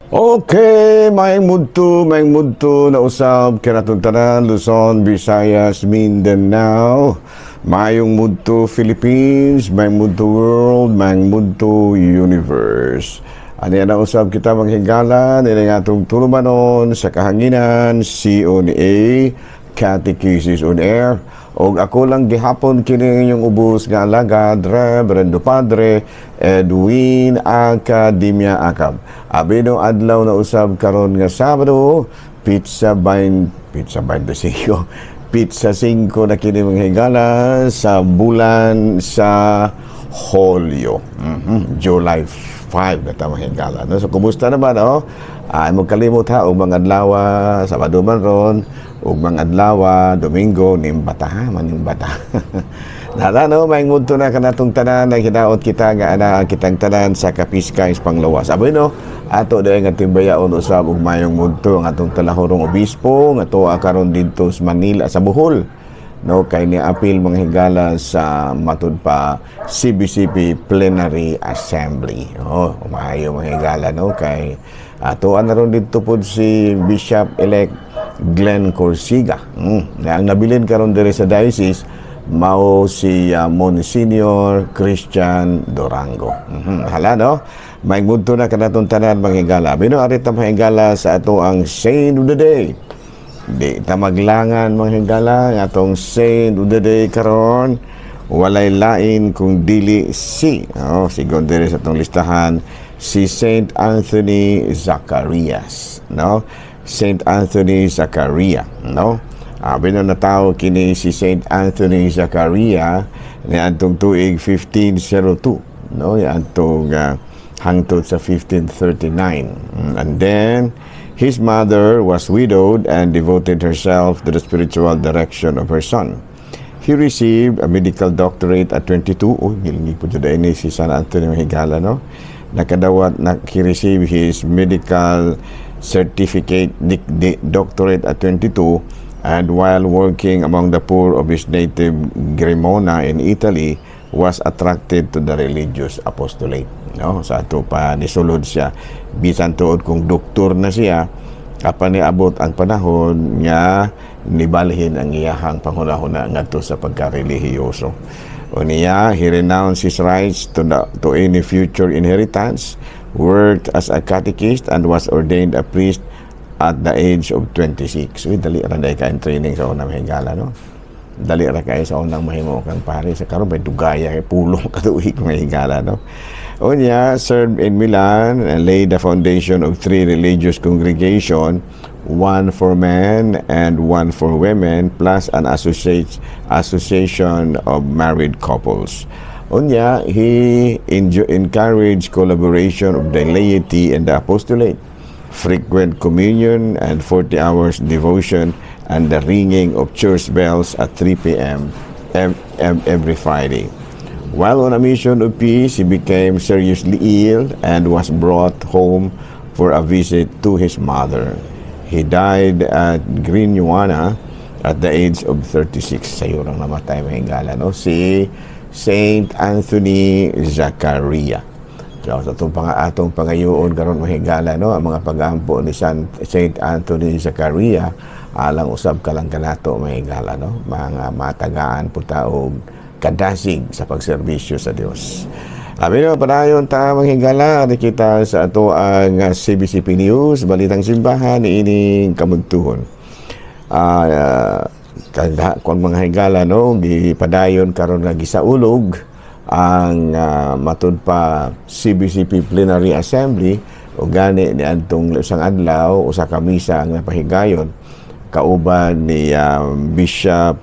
Okay, maayong mudto na usab kanatong tanan, Luzon, Visayas, Mindanao. Maayong mudto, Philippines, maayong mudto, world, maayong mudto, universe. Ani na usab kita, mga higala, nila nga atong tulumanon sa kahanginan, CONA, Catechesis on Air. Og ako lang gihapon kini inyong ubos nga alagad, Reverendo Padre Edwin Academia Acab. Abino adlaw na usab karon nga Sabado, pizza 25, pizza 5 na kini, mga higala, sa bulan sa Hulyo. July 5 na ta, mga higala. No? So kumusta naman, oh? Ay mo kalimot ha og mga adlaw, Sabado man ron ug mga adlaw Domingo nimbata ha, manimbata. Nala no, may mudto na kanatong tanan, nang hinaot kita nga ana ang kitang tanan sa kapiskay sa panglawas. Aboy no, ato dahil nga timbayaon usab ug mayong mudto ang atong talahurong obispo nga tuwa karon didto sa Manila, sa Bohol. No, kay ni apil, mga higala, sa matud pa CBCP Plenary Assembly. Oh, maayo, mga higala, no, kay ato na ron didto pod si Bishop elect Glenn Corsiga. Ang nabilin karon diri sa diocese mao si Monsignor Christian Dorango. Hala no. May mudto na kanatong tanan, mga higala. Bino ari ta, mga higala, sa ato ang Saint of the Day. Di ta maglangan, mga higala, ang atong Saint of the Day karon walay lain kung dili si, oh, sigon diri sa atong listahan, si Saint Anthony Zacarias, no? Saint Anthony Zacharia, no? Bino natawo kini si Saint Anthony Zacharia ni antong tuig 1502, no? Antong hangtod sa 1539. And then his mother was widowed and devoted herself to the spiritual direction of her son. He received a medical doctorate at 22. Oh, gilingi po dyan ni si San Antonio Higala, no? Nakadawat, na, he received his medical certificate, doctorate at 22, and while working among the poor of his native Cremona in Italy, was attracted to the religious apostolate. No? Sa ato pa nisulod siya, bisan tuod kung doktor na siya, apan niabot ang panahon nga nibalhin ang iyahang panghunahuna ngadto sa pagkarelihiyoso. Unya, he renounced his rights to any future inheritance, worked as a catechist, and was ordained a priest at the age of 26. Uy, dali ra day ka training sa unang higala, no? Dali ra kay sa unang mahimo kang pare. Sa karon may dugaya kay pulong ka tuig, mga higala, no? Unya, served in Milan and laid the foundation of three religious congregation, one for men and one for women, plus an association of married couples. Unya, he encouraged collaboration of the laity and the apostolate, frequent communion and 40 hours devotion, and the ringing of church bells at 3 p.m. every Friday. While on a mission of peace, he became seriously ill and was brought home for a visit to his mother. He died at Grignano at the age of 36. Sayo rang namatay, mga higala, no? Si Saint Anthony Zacharia. So, sa atong pangayoon karon, mga higala, no, ang mga pag-ampo ni Saint Anthony Zacharia alang usab ka lang kanato, mga higala, no, mga matagaan po ta og kadasig sa pagserbisyo sa Dios. Abi no, padayon ta, mga higala, ari kita sa ato ang CBCP News, Balitang Simbahan niining kamudtuhon. Kag kung mga higala, no, gipadayon karon nga gisaulog ang matud pa CBCP Plenary Assembly, o gani ni adtong isang adlaw usa ka misa ang napahigayon kauban ni Bishop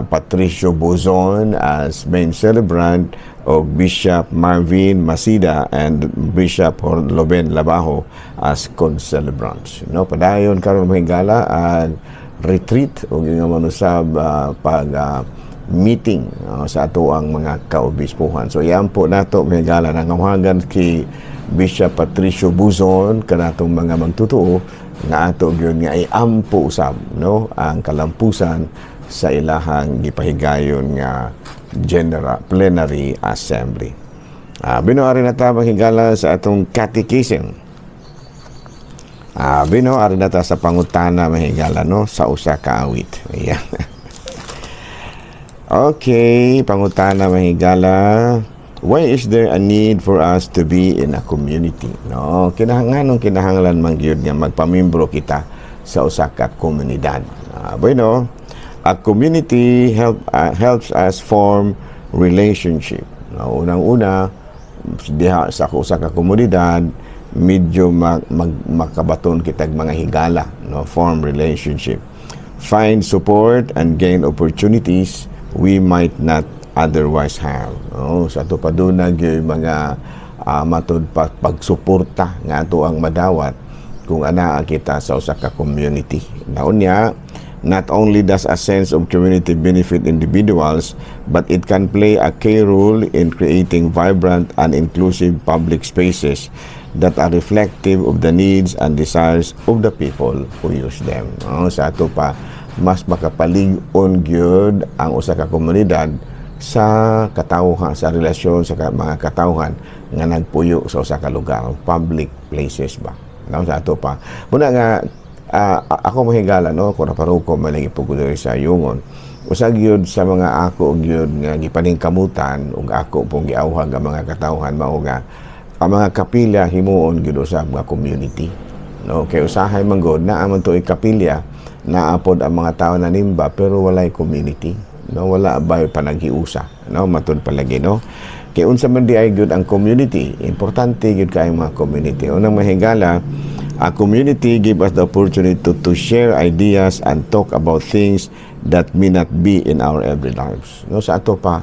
Patricio Buzon as main celebrant o Bishop Marvin Masida and Bishop Loben Labajo as concelebrants. No, padayon karon, mga higala, ang retreat o nga manusab pag meeting sa ato ang mga kaobispuhan. So yan po nato, mga higala, nangawagan ki Bishop Patricio Buzon kanatong mga magtutuo nga ato gyud nga iampo usab, no, ang kalampusan sa ilahang gipahigayon nga General Plenary Assembly. Binuari na ta, mga higala, sa atong catechism. Abi no, ari na ta sa pangutana, mahigala, no, sa usa ka awit. Ayan. Okay, pangutana, mahigala. Why is there a need for us to be in a community? No, kinahanglan kinahanglan man gyud nga magpamimbro kita sa usa ka komunidad? Bueno, a community helps us form relationship. No, unang-una diha sa usa ka komunidad medyo makabaton kitag mga higala, no, form relationship, find support and gain opportunities we might not otherwise have. Oh, sa ato pa duna gyud mga matud pa pagsuporta nga ato ang madawat kung anaa kita sa usa ka community. Naunya, not only does a sense of community benefit individuals, but it can play a key role in creating vibrant and inclusive public spaces that are reflective of the needs and desires of the people who use them. Oh, sa ato pa, mas makapalig-on gyud ang usa ka komunidad sa katawhan, sa relasyon sa mga katawhan nga nagpuyo sa usa ka lugar, public places ba. No, sa ato pa. Muna nga ako, mahigala, no, kung naparuko man lagi po ko diri sa Ayungon. Usa gyud sa mga ako gyud nga gipaningkamutan ug ako pong giawhag ang mga katawhan mao nga ang mga kapilya himuon gyud usab nga community. No, kay usahay man gud naa man tuoy kapilya, naa pod ang mga tao na nimba, pero walay community. No, wala ba panaghiusa, no, matud palagi, no. Kay unsa man di ay gyud ang community? Importante gyud kay mga community. Unang, mahigala, a community give us the opportunity to share ideas and talk about things that may not be in our every lives. No, sa ato pa,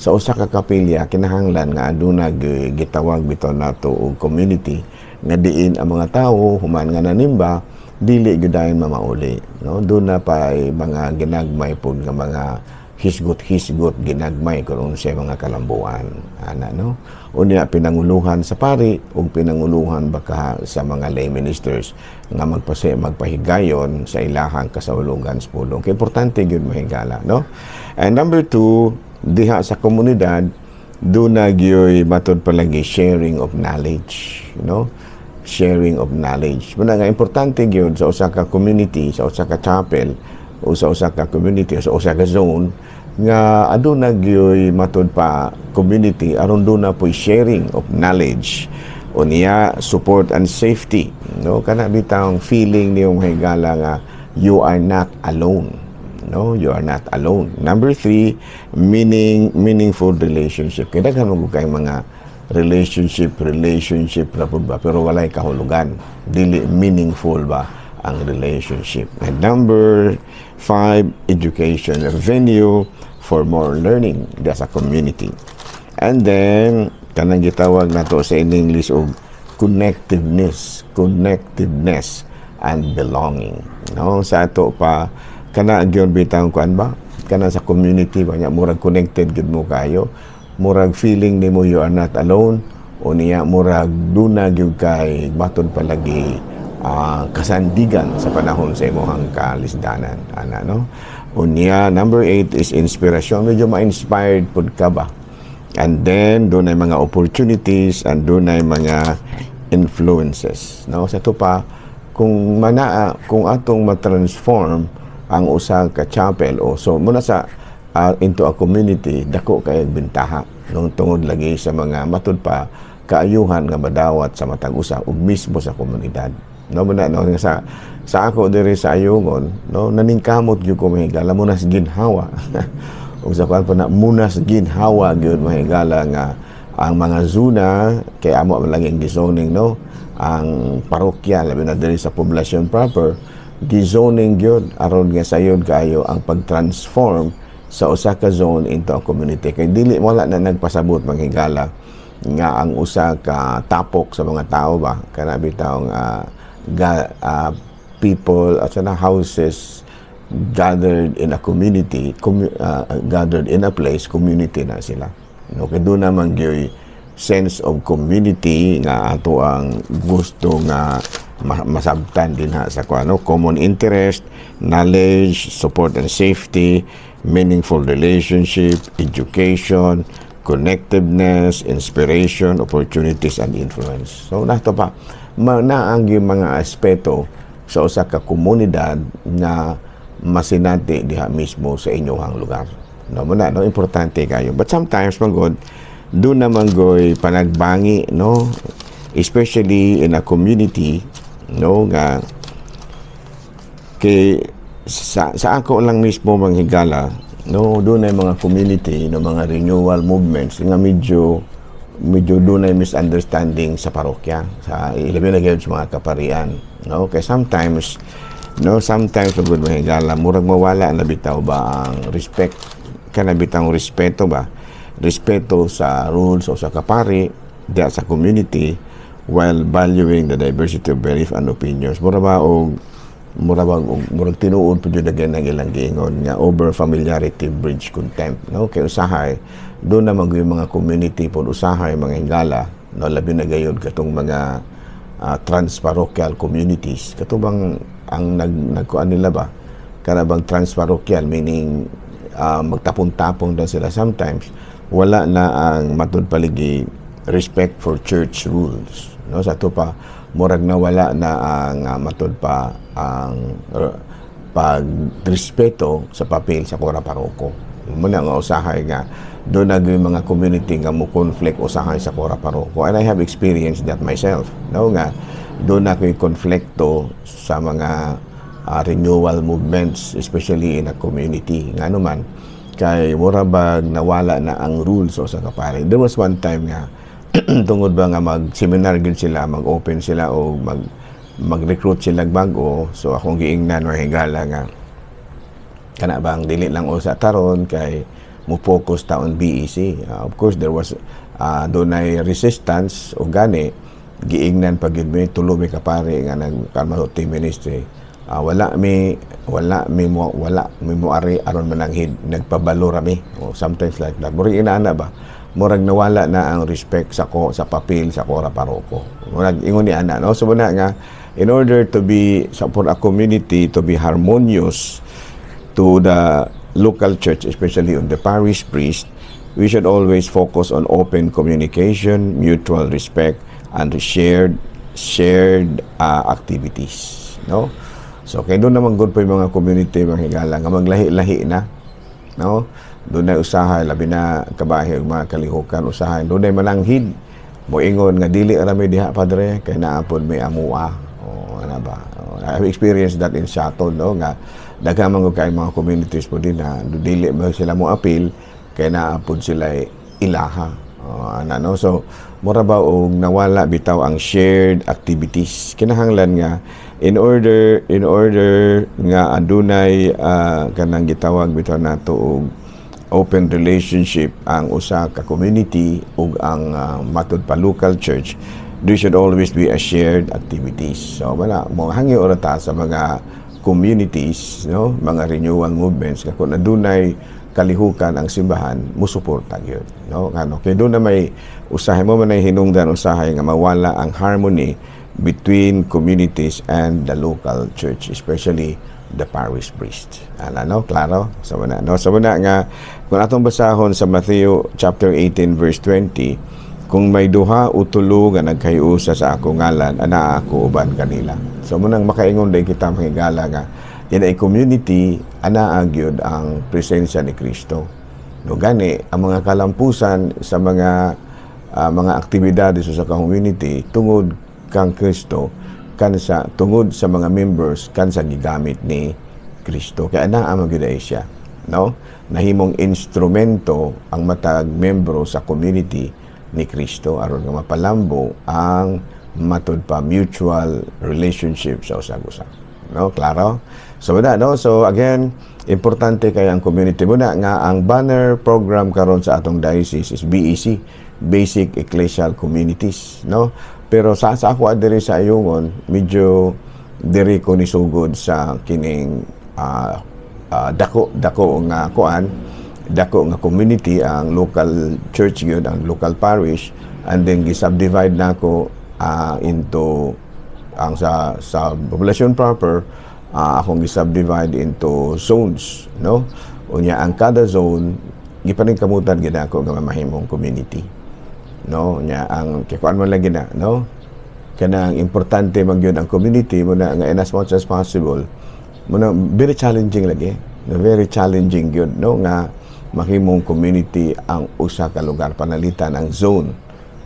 sa usa ka kapilya kinahanglan nga aduna gitawag bitaw nato og community nga diin ang mga tawo human nga nanimba dili gyud dayon mamauli, no. Duna pa ay mga ginagmay pud nga mga hisgot-hisgot ginagmay kung unsay mga kalambuan ana, no. Unya pinanguluhan sa pari ug pinanguluhan baka sa mga lay ministers nga magpahigayon sa ilahang kasawlogan sa pulong, kay importante gyud, mahigala, no. And number two, diha sa komunidad duna gyoy matud palagi sharing of knowledge, no, sharing of knowledge. Muna nga importante gyud sa usa ka community, sa usa ka chapel o sa usa ka community o sa usa ka zone nga aduna gyoy matud pa community aron duna po'y sharing of knowledge. Unya, support and safety, no, kana bitawng feeling niyong, higala, nga you are not alone, no, you are not alone. Number three, meaningful relationship. Kay daghan mo kay mga relationship relationship ra pud ba, pero walay kahulugan, dili meaningful ba ang relationship. And number five, education, a venue for more learning as a community. And then kanang gitawag nato sa in English og connectiveness, connectiveness and belonging, no. Sa ato pa, kana gyud bitang kuan ba, kana sa community ba nya, murag connected gyud mo kayo, murag feeling nimo you are not alone. Unya murag duna gyud kay matud palagi kasandigan sa panahon sa imong kalisdanan ana, no. Unya, number eight is inspiration, medyo ma-inspired pud ka ba. And then dunay mga opportunities and dunay mga influences, no. Sa ato pa, kung manaa kung atong ma-transform ang usa ka chapel o so muna sa into a community, dako kay bentaha nung tungod lagi sa mga matud pa kaayuhan nga madawat sa matag usa ug mismo sa komunidad, no. Muna, no, nga sa ako diri sa Ayungon, no, naningkamot gyud ko, mahigala, munas ginhawa ug sa kuan pa na, munas ginhawa gyud, mahigala, nga ang mga zona kay amo man lang ang gizoning, no, ang parokya, labi na diri sa poblasyon proper, gizoning gyud aron nga sayod kaayo ang pag-transform sa usa ka zone into a community, kay dili wala na nagpasabot, manghigala, nga ang usa ka tapok sa mga tao ba, kana bitaw nga people at sana houses gathered in a community, gathered in a place, community na sila, no. Kay duna man gyoy sense of community nga ato ang gusto nga masabtan din ha sa kuano: common interest, knowledge, support and safety, meaningful relationship, education, Connectiveness, inspiration, opportunities, and influence. So, nato pa, naang yung mga aspeto sa usa ka komunidad na masinati diha mismo sa inyong lugar. No, muna, no, importante kayo. But sometimes, man duna man goy panagbangi, no, especially in a community, no, nga kay sa ako lang mismo, manghigala, no, dunay mga community, no, mga renewal movements nga medyo medyo dunay misunderstanding sa parokya, sa ilabi na gyud sa mga kaparian, no, kay sometimes, no, sometimes pag, manghigala, murag mawala na bitaw ba ang respect, kana bitang respeto ba, respeto sa rules o sa kapari diya sa community while valuing the diversity of belief and opinions. Mura ba og murag tinuod pud jud again ang ilang giingon nga over familiarity breeds contempt, no? Kay usahay duna man yung mga community pod usahay, mga higala, no, labi na gayud katong mga transparochial communities, kato bang ang nagkuan nila ba, kana bang transparochial, meaning magtapon-tapon daw sila. Sometimes wala na ang matud paligi respect for church rules, no? Sa ato pa, murag nawala na ang matud pa ang pagrespeto sa papel sa kura paroko. Muna nga usahay nga duna yung mga community nga mo conflict usahay sa kura paroko, and I have experienced that myself, no, nga duna ko'y konflikto sa mga renewal movements, especially in a community, nga man kay mura bag nawala na ang rules o sa kapari. There was one time nga tungod ba nga mag-seminar gid sila, mag-open sila o mag-recruit sila bag-o. So akong giingnan, mga higala, nga kana bang dili lang usa taron kay mo focus ta on BEC. Of course there was dunay resistance o gani giingnan pag gyud mi, tulo mi kapari nga nagkalma team ministry. Wala mi mo ari aron mananghid, nagpabalo ra mi o sometimes like that. Murag inaana ba, murag nawala na ang respect sa papel sa kora paroko, murag ingon ni ana, no? So muna nga in order to be sa for a community to be harmonious to the local church, especially on the parish priest, we should always focus on open communication, mutual respect, and shared activities, no? So kay duna man gud pa yung mga community, mga higala, nga maglahi-lahi na, no? Dunay usahay, labi na kabahi og mga kalihukan, usahay dunay mananghid moingon nga dili ra mi diha, padre, kay naa pod may amua o ana ba. Oh, I have experienced that in Siaton, no, nga daghan man gud kay mga communities po din na dili mo sila mo appeal kay naa pod sila ilaha o, ana, no? So mura ba og nawala bitaw ang shared activities. Kinahanglan nga in order nga adunay kanang gitawag bitaw nato og open relationship ang usa ka community ug ang matud pa local church, there should always be a shared activities. So wala mo hangyo ora ta sa mga communities, no, mga renewal movements, nga kung adunay kalihukan ang simbahan, musuporta gyud, no? Ngano kay duna may usahay mo man ay hinungdan usahay nga mawala ang harmony between communities and the local church, especially the parish priest. Ana, no? Klaro? So muna, no? So muna nga kung atong basahon sa Matthew chapter 18 verse 20, kung may duha o tulo nga nagkahiusa sa ako ngalan, ana ako uban kanila. So munang makaingon day kita, mahigala, nga in a community ana gyud ang presensya ni Kristo. No, gani ang mga kalampusan sa mga aktibidades sa community tungod kang Kristo, kan sa tungod sa mga members kan sa gigamit ni Kristo, kay ana ang gyud siya, no? Nahimong instrumento ang matag membro sa community ni Kristo aron nga mapalambo ang matud pa mutual relationship sa usag-usa, no? Klaro? So wala, no? So again, importante kay ang community. Muna nga ang banner program karon sa atong diocese is BEC, Basic Ecclesial Communities, no? Pero sa ako diri sa Ayungon, medyo diri ko nisugod sa kining dako dako nga kuan, dako nga community, ang local church gyud, ang local parish, and then gi-subdivide nako into ang sa population proper, akong gi-subdivide into zones, no? Unya ang kada zone Gipaningkamutan gid ako nga mamahimong community, no? Nya ang kay kuan man lagi na, no, kanang importante man gyud ang community mo na nga in as much as possible mo na. Very challenging lagi, no? Very challenging gyud, no, nga mahimong community ang usa ka lugar, panalitan ang zone.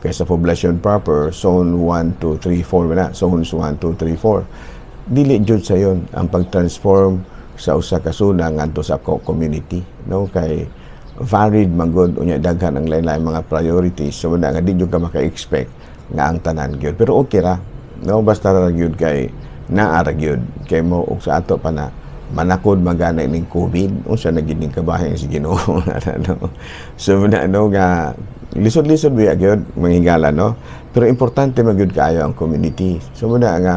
Kay sa poblasyon proper, zone 1, 2, 3, 4 na, zones 1, 2, 3, 4. Dili jud sayon ang pag-transform sa usa ka zona ngadto sa community, no, kay varied man gud, unya daghan ang lain-lain mga priorities. So na nga di jud ka maka-expect nga ang tanan gyud, pero okay ra, no, basta ra gyud kay naa ra gyud. Kay mo og sa ato pa na manakod magana ning COVID, unsa na gyud ning kabahin sa Ginoo, no? So na, no, nga lisod-lisod biya gyud, mga higala, no, pero importante man gyud kaayo ang community. So muna nga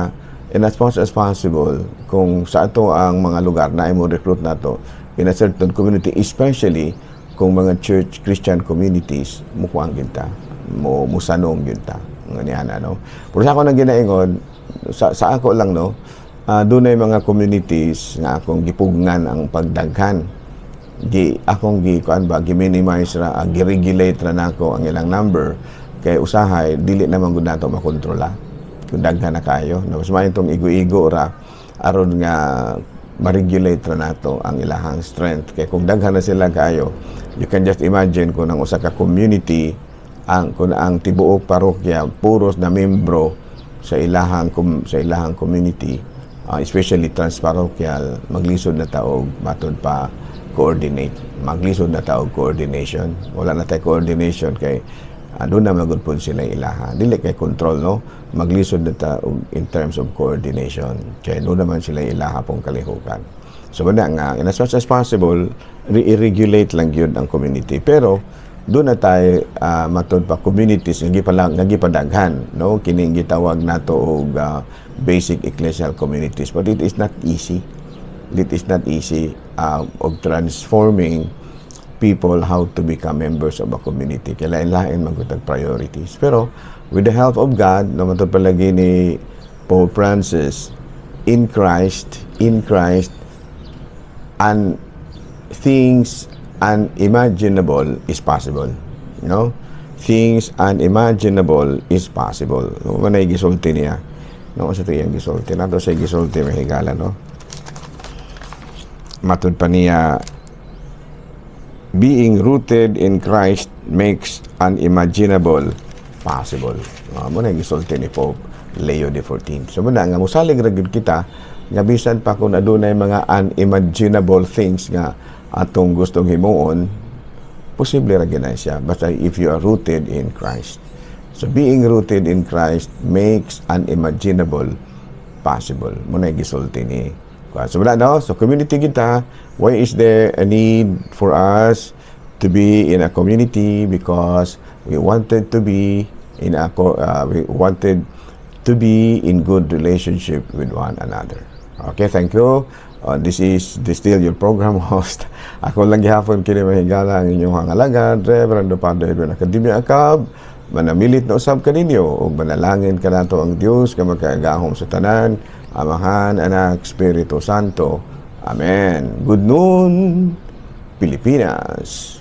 in as much as possible, kung sa ato ang mga lugar na mo recruit nato in a certain community, especially kung mga church, Christian communities, mukuang gyud ta, mo musanong gyud ta nga niya, no? Pero sa ako nang ginaingon sa ako lang, no, dunay mga communities nga akong gipugngan ang pagdaghan. Gi akong gi kuan ba, gi-minimize ra, gi-regulate ra nako ang ilang number, kay usahay dili naman gud nato makontrola kung daghan na kayo, no? Mas maayo tong igo-igo ra aron nga ma-regulate ra nato ang ilahang strength, kay kung daghan na sila kaayo, you can just imagine kung ang usa ka community, ang kung ang tibuok parokya puros na membro sa ilahang community, especially transparochial, maglisod na ta og matud pa coordinate, maglisod na ta og coordination. Wala na tay coordination kay doon na magud pud sila ilaha. Dili kay control, no, maglisod na ta og in terms of coordination kay doon naman sila ilaha pong kalihukan. So wala nga in as much as possible, i-regulate lang gyud ang community. Pero doon na tayo matud pa communities nga gipalang nga gipadaghan, no, kining gitawag nato og basic ecclesial communities. But it is not easy, it is not easy of transforming people how to become members of a community. Kay lain-lain man gud priorities. Pero with the help of God, no, matud palagi ni Pope Francis, in Christ, in Christ, and things unimaginable is possible. No? Things unimaginable is possible. No, manay gisulti niya. No, sa iyang gisulti. Nato sa gisulti, mahigala, no? Matud pa niya, being rooted in Christ makes unimaginable possible. Mo na gisulti ni Pope Leo XIV. So muna nga musalig ra gyud kita nga bisan pa kung adunay mga unimaginable things nga atong gustong himuon, posible ra gyud na siya basta if you are rooted in Christ. So being rooted in Christ makes unimaginable possible. Mo na gisulti ni. So wala, no? So community kita, why is there a need for us to be in a community? Because we wanted to be in good relationship with one another. Okay, thank you. This is this still your program host. Ako lang gihapon kini, mahigala, ang inyong alagad, Reverend Padre Edwin Academia Acab. Manamilit na usab kaninyo ug manalangin kanato ang Dios nga makagagahom sa tanan, Amahan, Anak, Espiritu Santo. Amen. Good noon, Pilipinas.